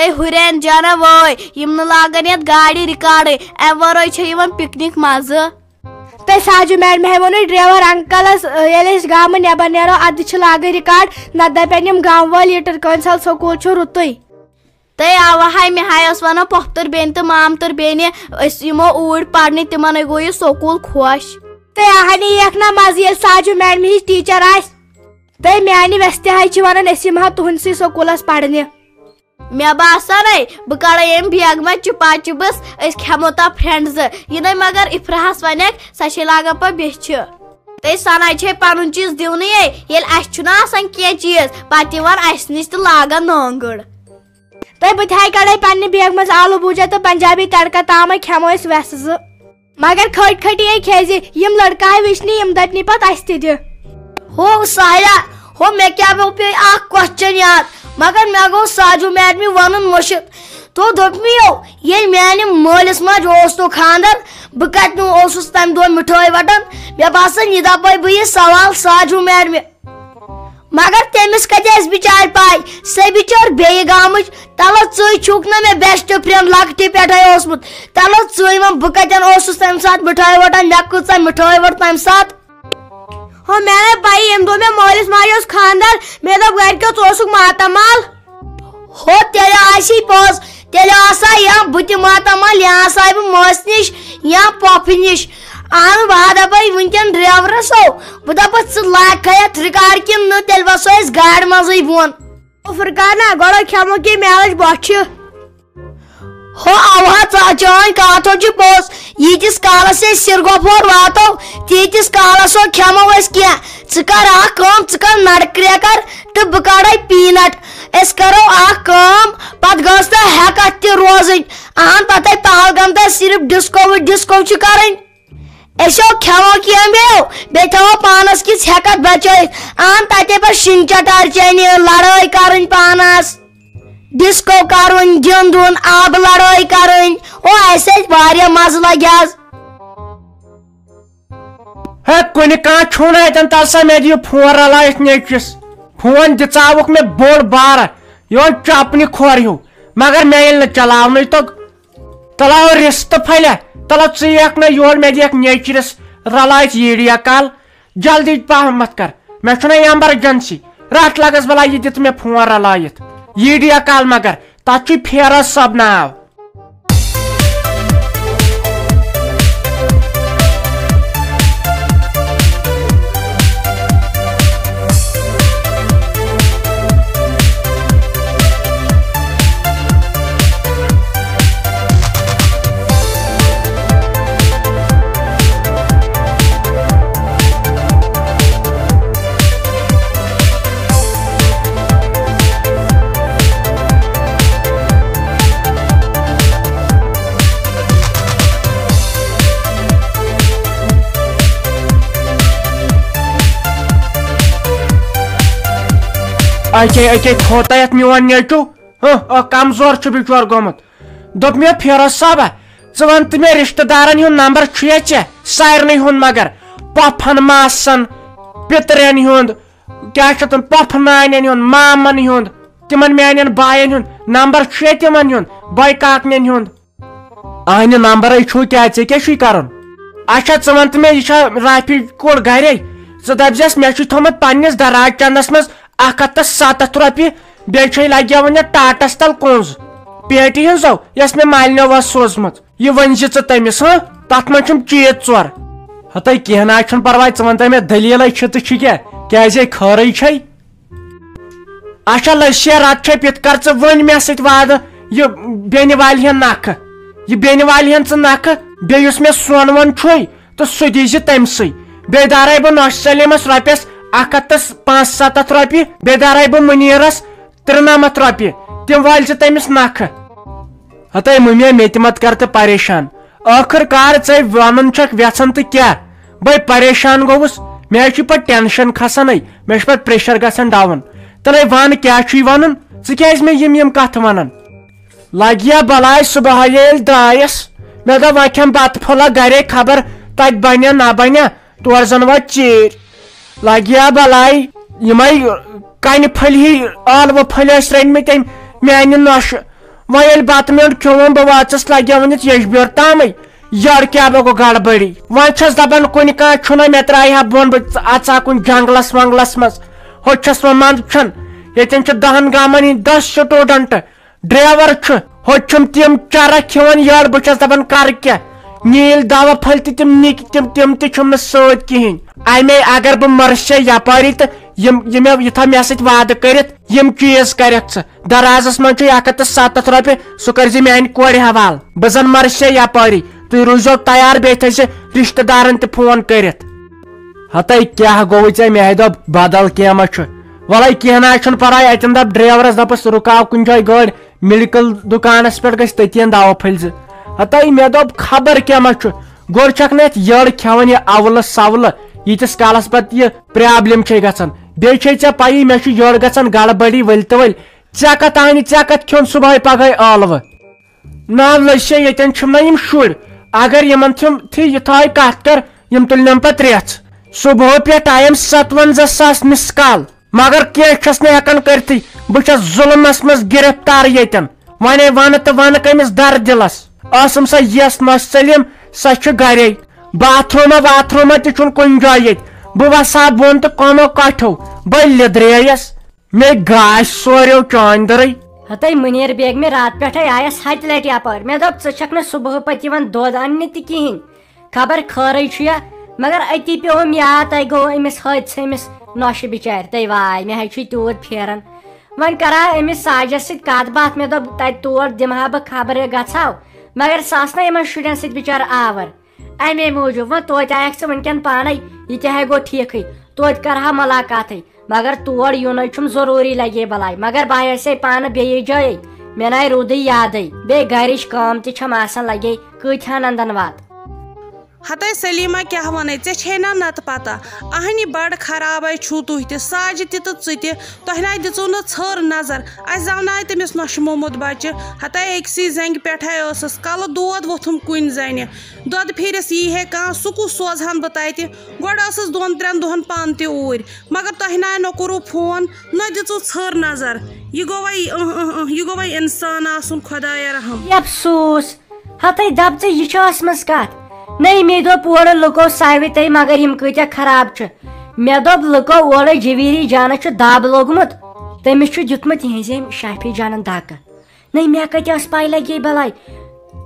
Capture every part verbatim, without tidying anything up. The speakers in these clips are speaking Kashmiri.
اے ہُرین جانا وٲے، یِم نہٕ لاگن یتھ گاڑِ ریکارڈٕے، امہِ ورٲے چھےٚ یِوان پکنک مزٕ۔ تہٕ ساجو میڈمہِ ہے ووٚنُے ڈرایور انکلس، ییٚلہِ أسۍ گامہٕ نٮ۪بر نیرو، ادٕ چھِ لاگٕنۍ ریکارڈ، نتہٕ دپن یِم گامہٕ وٲلۍ، یہِ ٹر کٲنۍ سال سکوٗل چھُ رُتُے۔ تہٕ اوا ہاے، مےٚ ہاے ٲس ونان پۄپھتٕر بیٚنہِ تہٕ مامتٕر بیٚنہِ، أسۍ یِمو اوٗرۍ پرنہِ، تِمن ہے گوٚو یہِ سکوٗل خۄش۔ تہٕ اہنی یکھ نا مزٕ، ییٚلہِ ساجو میڈمہِ ہِش ٹیچر آسہِ۔ تہٕ میانہِ ویسہِ تہِ ہاے چھِ ونان، أسۍ یِمہٕ ہا تُہنٛدسٕے سکوٗلس پرنہِ۔ مےٚ باسان ہے، بہٕ کڑے أمۍ بیگہٕ منٛز چِپا چِپس، أسۍ کھٮ۪مو تا فرینڈ زٕ۔ یہِ نے مگر افراہس ونکھ، سۄ چھے لاگان پتہٕ بیٚچھِ۔ تہٕ سنا چھے پنُن چیٖز دِونٕے ہے، ییٚلہِ اسہِ چھُنہٕ آسان کینٛہہ چیٖز، پتہٕ یِوان اسہِ نِش تہٕ لاگان نانگٕڑ۔ تہٕ بہٕ تہِ ہاے کڑے پننہِ بیگہٕ منٛز آلو بوجا تہٕ پنجابی تڑکا تامے کھٮ۪مو أسۍ ویسہٕ زٕ۔ مگر کھٔٹۍ کھٔٹی ہے کھیزِ، یِم لڑکہٕ ہے وٕچھنہِ، یِم دپنہِ پتہٕ اسہِ تہِ دِ۔ ہو ساحلہ، ہو مےٚ کیٛاہ پیوٚو پیٚیہِ اکھ question یاد، مگر مےٚ گوٚو ساجو میڈمہِ ونُن مٔشِتھ۔ تو دوٚپمیو، ییٚلہِ میانہِ مٲلِس ماجہِ اوس تو خاندر، بہٕ کتہِ نہٕ اوسُس تمہِ دۄہ مِٹھٲے وٹان؟ مےٚ باسان، یہِ دپے بہٕ یہِ سوال ساجو میڈمہِ۔ مگر تٔمِس کتہِ آسہِ بِچارِ پاے، سۄ بِچٲر بیٚیہِ گامٕچ۔ تلہٕ ژٕے چھُکھ نہ مےٚ best friend لۄکٹہِ پٮ۪ٹھے اوسمُت۔ تلہٕ ژٕے وَن بہٕ کتٮ۪ن اوسُس تمہِ ساتہٕ مِٹھٲے وٹان، مےٚ کۭژاہ مِٹھٲے وٹ تمہِ ساتہٕ۔ ہو مےٚ نے پَیی، ییٚمہِ دۄہ مےٚ مٲلِس ماجہِ اوس خاندر، مےٚ دوٚپ گرِکیو، ژٕ اوسُکھ ماتامال۔ ہو تیٚلہِ آسی پوٚز، تیٚلہِ آسا یا بہٕ تہِ ماتامال، یا آسا بہٕ مٲسۍ نِش یا پۄپھٕ نِش۔ اہن بہٕ ہا دپے وٕنکیٚن ڈرایورس ہو، بہٕ دپس ژٕ لاگکھا یتھ ریکارڈ کِنہٕ نہٕ، تیٚلہِ وسو أسۍ گاڑِ منٛزٕے بۄن۔ او فرقانا، گۄڈٕ کھٮ۪مو کینٛہہ، مےٚ لٔج بۄچھِ۔ ہو اوہا، ژٕ چٲنۍ کتھ ہو چھِ پوٚز، ییٖتِس کالس أسۍ سِرگۄفور واتو، تیٖتِس کالس ہو کھٮ۪مو أسۍ کینٛہہ۔ ژٕ کر اکھ کٲم، ژٕ کر نڑ کرٛیکر تہٕ بہٕ کڑے پینٹ۔ أسۍ کرو اکھ کٲم، پتہٕ گٔژھ نہٕ ہٮ۪کتھ تہِ روزٕنۍ۔ اہن پتہٕ پہلگام تام صرف ڈسکو ڈسکو چھِ کرٕنۍ۔ أسۍ ہو کھٮ۪مو کینٛہہ بیٚیو، بیٚیہِ تھاوو پانس کِژھ ہٮ۪کتھ بچٲیِتھ۔ اہن تتے پتہٕ شِنگ چٹار چینہِ لڑٲے کرٕنۍ پانس۔ ڈسکو کرُن، گِنٛدُن، آبہٕ لڑٲے کرٕنۍ۔ او، اسہِ ٲسۍ واریاہ مزٕ لگہِ آز۔ ہے، کُنہِ کانٛہہ چھُنہٕ اتٮ۪ن، تل سا مےٚ دِیِو فون رلٲیِتھ نیٚچوِس۔ فون دِژاوُکھ مےٚ بوٚڑ بارٕ، یہِ اوس چپنہِ کھۄر ہیوٗ، مگر مےٚ ییٚلہِ نہٕ چلاونٕے توٚگ۔ تلہ او رِستہٕ پھلہِ، تلہ ژٕ یِکھ نہ یور، مےٚ دِیَکھ نیٚچرِس رلٲیِتھ ییٖڈیا کال۔ جلدی پہمتھ کر، مےٚ چھُنہ ایمرجنسی۔ رٹھ لگس بلاے، یہِ دِتہٕ مےٚ فون رلٲیِتھ۔ ییٖڈیا کال مگر، تتھ چھُے فیروز صٲب ناو۔ اکے اکے کھوتا یتھ میون نیچو۔ ہہ، اکھ کمزور چھُ بِچور گوٚمُت۔ دوٚپ مےٚ، فیروز صٲبہ، ژٕ وَن تہٕ مےٚ، رِشتہٕ دارن ہُنٛد نمبر چھُیا ژےٚ؟ سارنٕے ہُنٛد مگر، پۄپھن، ماسن، پِترٮ۪ن ہُنٛد، کیٛاہ چھِ تِم، پۄپھٕ نانٮ۪ن ہُنٛد، مامن ہُنٛد، تِمن میانٮ۪ن باین ہُنٛد نمبر چھُیا تِمن ہُنٛد، بٲے کاکنٮ۪ن ہُنٛد؟ اہنہِ نمبرے چھُ، کیٛاہ ژےٚ کیٛاہ چھُے کرُن؟ اچھا، ژٕ وَن تہٕ مےٚ، یہِ چھا رافی کوٚر گرے؟ ژٕ دَپزٮ۪س، مےٚ چھُے تھوٚمُت پننِس دراج چندس منٛز اکھ ہتھ تہٕ ستتھ رۄپیہِ، بیٚیہِ چھے لگیوٕنۍ یتھ ٹاٹس تل کُنٛز پیٹہِ ہٕنٛزو، یۄس مےٚ مالنیو ٲس سوٗزمٕژ۔ یہِ ؤنۍ زِ ژٕ تٔمِس، ہاں؟ تتھ منٛز چھُم چیٖز ژور۔ ہتے کینٛہہ نہ حظ چھُنہٕ پرواے، ژٕ وَن تہٕ مےٚ دٔلیٖلے چھِ تہٕ چھِ کیٛاہ؟ کیٛازِ ہے خٲرٕے چھے؟ اچھا، لٔج شےٚ رٮ۪تھ چھے پِتھ، کر ژٕ وۄنۍ مےٚ سۭتۍ وعدٕ یہِ بیٚنہِ والہِ ہن نکھٕ، یہِ بیٚنہِ والہِ ہن ژٕ نکھٕ، بیٚیہِ یُس مےٚ سۄن وۄن چھُے تہٕ سُہ دیٖزِ تٔمۍ سٕے۔ بیٚیہِ دارے بہٕ نۄشہِ سلیمس رۄپیس اکھ ہتھ تہٕ پانٛژھ ستتھ رۄپیہِ، بیٚیہِ دارے بہٕ مُنیٖرس ترٛنمتھ رۄپیہِ، تِم والہِ ژٕ تٔمِس نکھٕ۔ ہتے مُمیا، مےٚ تہِ مت کر تہٕ پریشان، ٲخٕر کار ژے ونُن چھکھ ویژھان تہٕ کیٛاہ؟ بے پریشان گوٚوُس، مےٚ حظ چھُ پتہٕ ٹینشن کھسانٕے، مےٚ چھُ پتہٕ پریشر گژھان ڈاوُن۔ تلے ون، کیٛاہ چھُے ونُن؟ ژٕ کیٛازِ مےٚ یِم یِم کتھٕ ونان؟ لگیا بلاے، صبحٲے ییٚلہِ درٛایس، مےٚ دوٚپ وۄنۍ کھٮ۪مہٕ بتہٕ پھوٚلہ گرے، خبر تتہِ بنیا نہ بنیا، تورٕ زن واتہِ ژیٖرۍ۔ لگیا بلاے، یِمے کنہِ پھٔلۍ ہی، ٲلوٕ پھٔلۍ ٲسۍ رٔنۍ مٕتۍ أمۍ میانہِ نۄشہِ۔ وۄنۍ ییٚلہِ بتہٕ میوٚنٛڈ کھیوٚوُم، بہٕ وٲژٕس لگیومُت ییٚجبیور تامٕے۔ یٔڑ کیٛاہ بہٕ گوٚو گڑبڑی۔ وۄنۍ چھَس دپان، کُنہِ کانٛہہ چھُنہ مےٚ ترٛایہِ ہا بۄن، بہٕ اژٕ ہا کُنہِ جنگلس ونگلس منٛز۔ ہوٚتہِ چھَس وۄنۍ منٛدچھان، ییٚتٮ۪ن چھِ دَہن گامن ہٕنٛدۍ دَہ student۔ ڈرایور چھُ، ہوٚتہِ چھُم تِم چرکھ کھٮ۪وان یٔڑ۔ بہٕ چھَس دپان، کرٕ کیٛاہ؟ نیٖلۍ دوا پھٔلۍ تہِ تِم نِکۍ، تِم، تِم تہِ چھِم نہٕ سۭتۍ کِہیٖنۍ۔ اَمے اگر بہٕ مَرٕ سے یپٲری تہٕ یِم، یِم مےٚ یہِ تھاو مےٚ سۭتۍ وعدٕ کٔرِتھ، یِم چیٖز کَرٮ۪کھ ژٕ۔ درازس منٛز چھُ اکھ ہتھ تہٕ ستتھ رۄپیہِ، سُہ کٔرۍ زِ میانہِ کورِ حوالہٕ۔ بہٕ زن مرٕ سے یپٲری، تُہۍ روٗزیو تیار، بیٚیہِ تھٲے زِ رشتہٕ دارن تہِ فون کٔرِتھ۔ ہتے کیٛاہ گوٚوُے ژےٚ؟ مےٚ دوٚپ بدل کینٛہہ ما چھُ۔ وَلَے کینٛہہ نہ حظ چھُنہٕ پرواے، اَتٮ۪ن دَپ ڈرایورس، دَپُس رُکاو کُنہِ جایہِ گٲڑۍ، میڈیکل دُکانس پٮ۪ٹھ گژھِ تٔتی دوا پھٔلۍ زٕ۔ ہتے مےٚ دوٚپ خبر کینٛہہ ما چھُ، گۄڈٕ چھکھ نہٕ اَتھ یٔڑ کھٮ۪وان یہِ اولہٕ سولہٕ، ییٖتِس کالس پتہٕ یہِ پرابلم چھے گژھان۔ بیٚیہِ چھے ژےٚ پَیی مےٚ چھُ یٔڑ گژھان گڑبڑی، ؤلۍ تہٕ ؤلۍ۔ ژےٚ کتھ اَنہِ، ژےٚ کتھ کھیوٚن صبحٲے پگہٲے ٲلوٕ؟ نہ لٔج سے، ییٚتٮ۪ن چھِم نہ یِم شُرۍ، اگر یِمن تھِم تھی یہِ تھاوِ کتھ کر، یِم تُلنم پتہٕ ریژھ۔ صبحٲے پٮ۪ٹھ آیم ستونزہ ساس miss call، مگر کینٛہہ چھس نہٕ ہٮ۪کان کٔرتھٕے۔ بہٕ چھس ظلمس منٛز گرفتار ییٚتٮ۪ن۔ ونے ونہٕ تہٕ ونہٕ کٔمِس در دِلس؟ ٲسٕم سۄ یس نۄشہِ سلیم، سۄ چھِ گرے۔ باتھ روٗمہ واتھ روٗمہ تہِ چھُنہٕ کُنہِ جایہِ ییٚتہِ۔ بہٕ وسہٕ ہا بۄن تہٕ کمو کٹھو، بہٕ لِدرییس۔ مےٚ گاش سوریو چاندرٕے۔ ہتے منیر بیگ، مےٚ رات پٮ۪ٹھے آیس ہتہِ لٹہِ یپٲرۍ۔ مےٚ دوٚپ، ژٕ چھکھ نہٕ صبحہٕ پتہٕ یِوان دۄد اننہِ تہِ کِہینۍ۔ خبر خٲرٕے چھُیا، مگر أتی پیوٚوُم یاد، تۄہہِ گوٚو أمِس حٲدثہٕ، أمِس نۄشہِ بِچارِ۔ تہٕ واے، مےٚ حظ چھُ تیوٗت پھیران۔ وۄنۍ کرٕ ہا أمِس ساجس سۭتۍ کتھ باتھ، مےٚ دوٚپ، تتہِ تور دِمہٕ ہا بہٕ خبر، یہِ گژھٕ ہاو۔ مگر سۄ ٲس نہ یِمن شُرٮ۪ن سۭتۍ بِچارٕ آور۔ امے موٗجوٗب وۄنۍ توتہِ آیکھ ژٕ وٕنکٮ۪ن پانے، یہِ تہِ ہے گوٚو ٹھیٖکھٕے، توتہِ کرٕ ہا مُلاقاتٕے۔ مگر تور یُنٕے چھُم ضروٗری، لگے بلاے۔ مگر بہٕ آسے پانہٕ بیٚیِس جایے، مےٚ ناے روٗدٕے یادٕے۔ بیٚیہِ گرِچ کٲم تہِ چھم آسان، لگے کۭتۍ ہن اندن وات۔ ہتے سلیمہ، کیٛاہ ونے ژےٚ، چھے نا نتہٕ پتہ؟ اہنی بڑٕ خرابے چھُو تُہۍ تہِ، ساجہِ تہِ تہٕ ژٕ تہِ۔ تۄہہِ ناے دِژٕو نہٕ ژھٔر نظر، اسہِ زوناے تٔمِس نۄشہِ مومُت بچہِ۔ ہتے أکسٕے زنگہِ پٮ۪ٹھے ٲسٕس، کلہٕ دود ووٚتھُم کُنہِ زنہِ۔ دۄدٕ پھیٖرِس یی ہے کانٛہہ، سُہ کُس سوزہن بہٕ تتہِ؟ گۄڈٕ ٲسٕس دۄن ترٛٮ۪ن دۄہن پانہٕ تہِ اوٗرۍ، مگر تۄہہِ ناے نہ کوٚروٕ فون، نہ دِژٕو ژھٔر نظر۔ یہِ گوٚوَے، اۭں، اۭں، اۭں، یہِ گوٚوَے اِنسان آسُن، خۄدایا رحم۔ یہِ افسوٗس، ہتے دپ ژٕ، یہِ چھِ ٲسمٕژ کتھ۔ نٔے مے دوٚپ اورٕ لُکو ساوِ تٔمۍ، مگر یِم کۭتیاہ خراب چھِ۔ مےٚ دوٚپ لُکو اورٕ جویری جانس چھُ دب لوٚگمُت، تٔمِس چھُ دیُتمُت یِہنٛزِ أمۍ شافی جانن دکہٕ۔ نٔے مےٚ کتہِ ٲس پاے لگے بلاے۔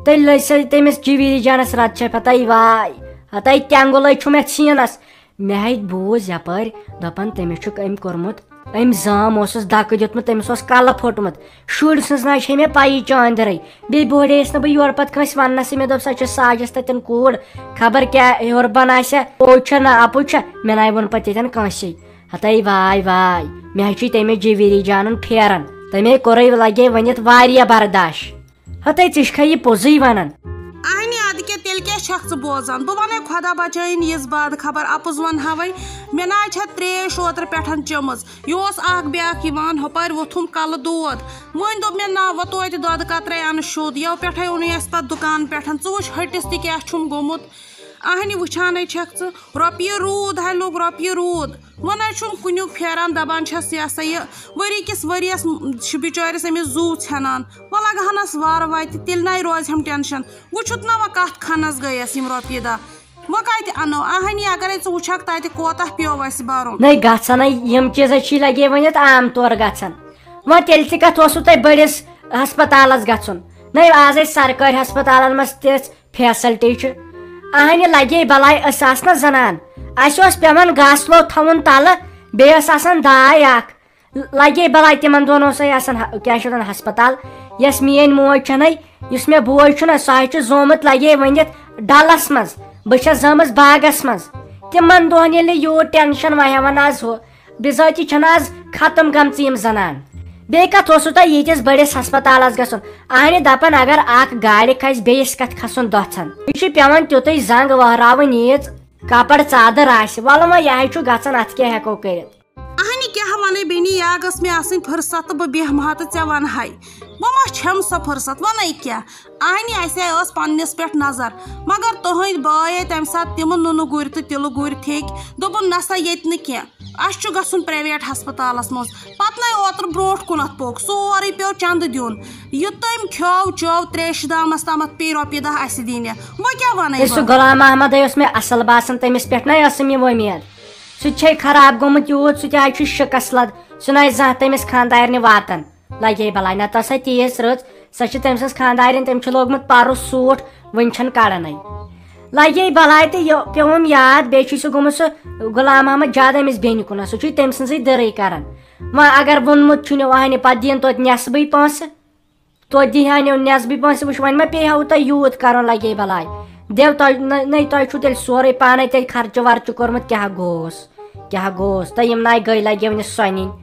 تیٚلہِ لٔج سۄ تٔمِس جویری جانس رتہٕ چھےٚ پتہ، واے، ہتے تٮ۪نٛگُلے چھُ مےٚ ژھینس۔ مےٚ ہے بوٗز یپٲرۍ دپان تٔمِس چھُکھ أمۍ کوٚرمُت، أمۍ زام اوسُس دکہٕ دیُتمُت، تٔمِس اوس کلہٕ پھوٚٹمُت۔ شُرۍ سٕنٛز نہ چھے مےٚ پَیی چاندرے۔ بیٚیہِ بوڑییس نہٕ بہٕ یورٕ پتہٕ کٲنٛسہِ وننسٕے۔ مےٚ دوٚپ، سۄ چھِ ساجس تتٮ۪ن کوٗر، خبر کیٛاہ ہیوٚر بۄن آسہِ، اوج چھےٚ نہ اپُج چھےٚ۔ مےٚ ناے ووٚن پتہٕ ییٚتٮ۪ن کٲنٛسے۔ ہتے واے واے، مےٚ حظ چھُے تٔمِس جویری جانُن پھیران۔ تٔمۍ ہے کوٚرُے لگے ؤنِتھ واریاہ برداش۔ ہتے ژٕ چھکھا یہِ پوٚزُے ونان؟ اہنہِ، ادٕ کیٛاہ، تیٚلہِ کیٛاہ چھکھ ژٕ بوزان؟ بہٕ ونے خۄدا بچٲیِن یِژھ بد خبر، اپُز ونہاوے۔ مےٚ نہ حظ چھےٚ تریش اوترٕ پٮ۪ٹھ چٔمٕژ۔ یہِ اوس اکھ بیاکھ یِوان، ہۄپٲرۍ ووٚتھُم کلہٕ دود۔ وۄنۍ دوٚپ مےٚ، نہ، وۄنۍ توتہِ دۄدٕ قطرے انہٕ شوٚد۔ یَوٕ پٮ۪ٹھے اوٚنُے اَسہِ پتہٕ دُکان پٮ۪ٹھ۔ ژٕ وٕچھ ہٹِس تہِ کیٛاہ چھُم گوٚمُت۔ اہنہِ، وٕچھانے چھکھ ژٕ، رۄپیہِ روٗد ہاے لوٚگ، رۄپیہِ روٗد۔ وۄنۍ حظ چھُم کُنیُک پھیران، دپان چھس، یہِ ہسا یہِ، ؤری کِس ؤریس چھِ بِچٲرِس أمِس زُو ژھٮ۪نان۔ وۄنۍ لگہٕ ہنس وارٕ وتہِ، تیٚلہِ نَے روزِ ہم ٹینشن۔ وٕچھُتھ نا وۄنۍ کتھ کھنس گٔیس یِم رۄپیہِ دہ۔ وۄنۍ کتہِ انو؟ اہنی، اگرے ژٕ وٕچھکھ تتہِ کوتاہ پیوٚو اسہِ برُن۔ نَے گژھن نَے یِم چیٖز، أسۍ چھِ لگے ؤنِتھ عام طور گژھان۔ وۄنۍ تیٚلہِ تہِ کتھ اوسوٕ تۄہہِ بٔڑِس ہسپتالس گژھُن؟ نَے آز أسۍ سرکٲرۍ ہسپتالن منٛز تِژھ فیسلٹی چھِ۔ اہنہِ لگے بلاے، أسۍ آسہٕ نہ زنان، اسہِ اوس پٮ۪وان گاسہٕ لوٚو تھاوُن تلہٕ، بیٚیہِ ٲس آسان داے اکھ۔ لگے بلاے تِمن دۄن اوسے آسان ہ-، کیٛاہ چھِ ونان، ہسپتال۔ یۄس میٲنۍ موج چھنَے، یُس مےٚ بوے چھُنہ، سُہ حظ چھُ زومُت لگے ؤنِتھ ڈلس منٛز۔ بہٕ چھس زامٕژ باغس منٛز۔ تِمن دۄہن ییٚلہِ نہٕ یوٗت ٹینشن وۄنۍ ہٮ۪وان آز ہُہ، بِذٲتی چھنہٕ آز ختم گٔمژٕ یِم زنان۔ بیٚیہِ کتھ اوسوٕ تۄہہِ ییٖتِس بٔڑِس ہسپتالس گژھُن؟ اہنہِ دپان اگر اکھ گاڑِ کھسہِ، بیٚیِس کتھ کھسُن دۄژھن؟ یہِ چھُ پٮ۪وان تیُتُے زنگ وہراوٕنۍ ییٖژ، کپر ژادر آسہِ۔ ولہٕ وۄنۍ یہِ حظ چھُ گژھان، اتھ کیٛاہ ہٮ۪کو کٔرِتھ؟ اہنہِ کیٛاہ ونے بیٚنی، یا گٔژھ مےٚ آسٕنۍ فرصت تہٕ بہٕ بیٚہمہٕ ہا تہٕ ژےٚ ونہٕ ہاے۔ بہٕ ما چھَم سۄ فرصت، ونے کیٛاہ؟ اہنہِ اسہِ ہے ٲس پننِس پٮ۪ٹھ نظر، مگر تُہنٛدۍ بٲے ہے تمہِ ساتہٕ تِمہٕ نُنہٕ گُرۍ تہٕ تِلہٕ گُرۍ تھیٚکۍ۔ دوٚپُن، نسا ییٚتہِ نہٕ کینٛہہ۔ اَسہِ چھُ گژھُن پرٛایویٹ ہسپتالَس منٛز۔ پَتہٕ نَے اوترٕ برونٛٹھ کُنَتھ پوٚک، سورُے پیوٚو چَندٕ دیُن۔ یہِ تٔمۍ کھیوٚو چیوٚو، ترٛیشہِ دامَس تامَتھ پیٚیہِ رۄپیہِ دَہ اَسہِ دِنہِ۔ وۄنۍ کیٛاہ وَنَے یُس سُہ بہٕ؟ غلام محمد اوس مےٚ اَصٕل باسان، تٔمِس پٮ۪ٹھ نَے ٲسٕم یہِ وۄمید۔ سُہ تہِ چھے خراب گوٚمُت یوٗت، سُہ تہِ حظ چھُ شِکَس لَد۔ سُہ نَے زانٛہہ تٔمِس خانٛدارنہِ واتان۔ لَگے بَلاے، نَتہٕ ٲس سۄ تیٖژ رٕژ۔ سۄ چھِ تٔمۍ سٕنٛز خانٛدارِنۍ، تٔمۍ چھُ لوگمُت پَرُس سوٗٹ، وٕنہِ چھَنہٕ کَڑانٕے۔ لَگے بَلاے تہٕ یہِ پیوٚوُم یاد، بیٚیہِ چھُے سُہ گوٚمُت سُہ غلام محمد زیادٕ أمِس بیٚنہِ کُنَتھ، سُہ چھُے تٔمۍ سٕنٛزٕے دٕرٕے کَران۔ وۄنۍ اگر ووٚنمُت چھُنہٕ وۄنۍ پَتہٕ دِیِن توتہِ نٮ۪صبٕے پونٛسہٕ، توتہِ دِہانیو نٮ۪صبٕے پونٛسہٕ، وٕچھ وۄنۍ ما پیٚیہِ ہاوٕ تۄہہِ یوٗت کَرُن، لَگے بَلاے۔ دِو تۄہہِ نَے، نَے تۄہہِ چھُو تیٚلہِ سورُے پانَے تیٚلہِ خرچہٕ ورچہٕ کوٚرمُت، کیٛاہ گوٚوس، کیٛاہ گوٚوس؟ تۄہہِ یِم نَے گٔے لَگیو نہٕ سۄنِنۍ۔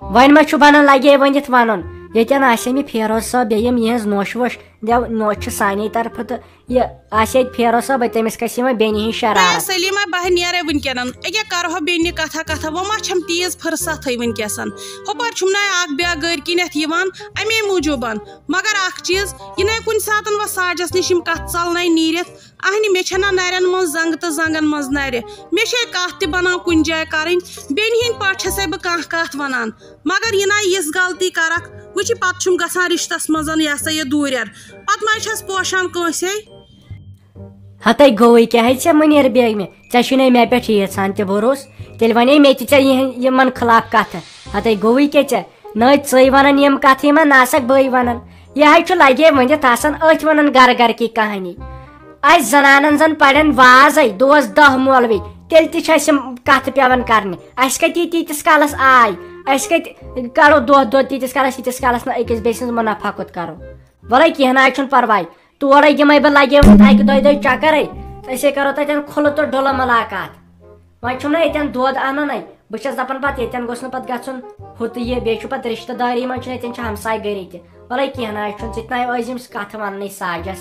وۄنۍ ما چھُ بَنان، لَگے ؤنِتھ وَنُن۔ ییٚتٮ۪ن آسہِ أمۍ یہِ فیروز صٲب بیٚیہِ یِم یِہٕنٛز نوٚش ووٚش، دٮ۪و نوٚش چھِ سانے طرفہٕ تہٕ یہِ آسہِ ییٚتہِ فیروز صٲب، تٔمِس کھسہِ یِمَن بیٚنہِ ہِنٛز ہے شرارت۔ سلیمہ، بہٕ نیر وٕنکیٚنن۔ أکیٛاہ کرہو بیٚنہِ کتھا کتھا، وۄنۍ ما چھم تیٖژ فرصتھٕے وٕنکیٚسن۔ ہُپٲرۍ چھُم نَے اکھ بیٛاکھ گٲرۍ کِنٮ۪تھ یِوان، اَمے موٗجوٗبن۔ مگر اکھ چیٖز، یہِ نَے کُنہِ ساتن وۄنۍ ساجس نِش یِم کتھ ژلنَے نیٖرِتھ، اہنہِ، مےٚ چھےٚ نہ نرٮ۪ن منٛز زنٛگہٕ تہٕ زنٛگن منٛز نرِ۔ مےٚ چھے کتھ تہِ بنان کُنہِ جایہِ کرٕنۍ۔ بیٚنہِ ہِنٛدۍ پٲٹھۍ چھسے بہٕ کانٛہہ کتھ ونان۔ مگر یہِ نَے یِژھ غلطی کرکھ، وٕچھِ پتہٕ چھُم گژھان رشتس منٛز یہِ ہسا یہِ دوٗرٮ۪ر۔ پتہٕ ما چھس پوشان کٲنٛسے۔ ہتے گوٚوٕے کیٛاہ ہے ژےٚ مُنیر بیگمہِ؟ ژےٚ چھُے نَے مےٚ پٮ۪ٹھ ییٖژ ہن تہِ بھروسہٕ۔ تیٚلہِ ونے مےٚ تہِ ژےٚ یِہن-، یِمن خلاف کتھٕ۔ ہتے گوٚوٕے کیٛاہ ژےٚ؟ نہ ٲدۍ ژٕے ونان یِم کتھٕ، یِمن نہ آسکھ بٕے ونان۔ یہِ حظ چھُ لگے ؤنِتھ آسان أتھۍ ونان گرٕ گرٕ کی کہانی۔ اسہِ زنانن زن پرن وازے دۄہس دہ مولوی، تیٚلہِ تہِ چھِ اسہِ یِم کتھٕ پٮ۪وان کرنہِ۔ اسہِ کتہِ یی تیٖتِس کالس آے؟ اسہِ کتہِ کڑو دۄہ دۄہ تیٖتِس کالس، ییٖتِس کالس نہٕ أکِس بیٚیہِ سٕنٛز منافع کوٚت کرو؟ وَلَے کینٛہہ نہ حظ چھُنہٕ پَرواے، تورَے دِمَے بہٕ، لَگیو نہٕ اَکہِ دۄیہِ دۄہہِ چَکَرَے، أسے کَرو تَتٮ۪ن کھُلہٕ تہٕ ڈُلہٕ مُلاقات۔ وۄنۍ چھُم نہ ییٚتٮ۪ن دۄد اَنُن ہے، بہٕ چھَس دَپان پَتہٕ ییٚتٮ۪ن گوٚژھ نہٕ پَتہٕ گژھُن ہُہ تہٕ یہِ، بیٚیہِ چھُ پَتہٕ رِشتہٕ دٲری منٛز چھُنہٕ ییٚتٮ۪ن چھِ ہمساے گٔری تہِ۔ وَلَے کینٛہہ نہ حظ چھُنہٕ، ژٕ تہِ نہ ٲسۍ زِ یِم کَتھٕ وَننٕے ساجَس۔